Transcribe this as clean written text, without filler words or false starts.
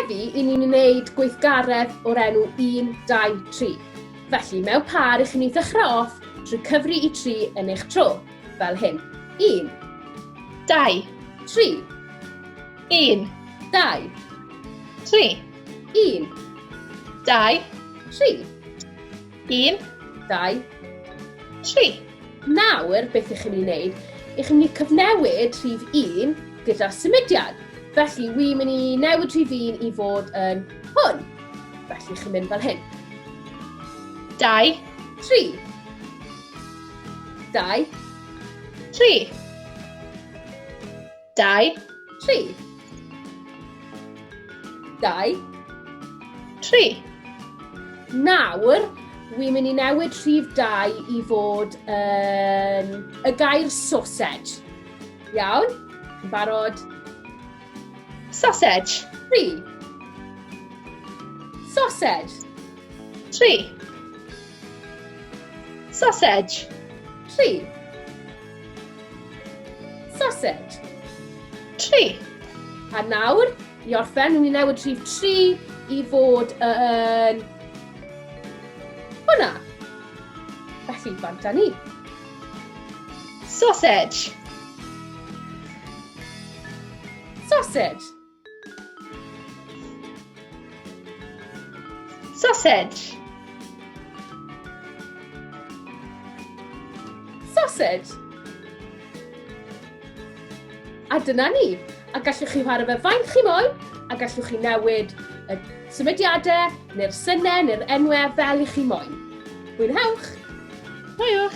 Heddi, i ni'n wneud gweithgaredd o'r enw 1, 2, 3. Felly, mewn par, i chi'n mynd i ddechrau off trwy cyfri i 3 yn eich tro, fel hyn. 1. 2. 3. 1. 2. 3. 1. 2. 3. 1. 2. 3. Nawr, beth ych chi'n ei wneud, ych chi'n mynd i cyfnewid rhif 1 gyda symudiad. Felly, wi'n mynd i newid rhif 1 i fod yn hwn. Felly, chi'n mynd fel hyn. 2. 3. 2. 3. 2. 3. 2. 3. Nawr, wi'n mynd i newid rhif 2 i fod yn y gair sausage. Iawn? Chi'n barod? Sausage. 3. Sausage. 3. Sausage. 3. Sausage. 3. A nawr, i orffen, ni'n newid rhif 3 i fod yn hwnna. Felly, bant â ni. Sausage. Sausage. Sausage. Sausage. A dyna ni. A gallwch chi chwarae fe faint chi moyn, a gallwch chi newid y symudiadau, neu'r synau, neu'r enwau fel i chi moyn. Mwynhewch! Hwyl!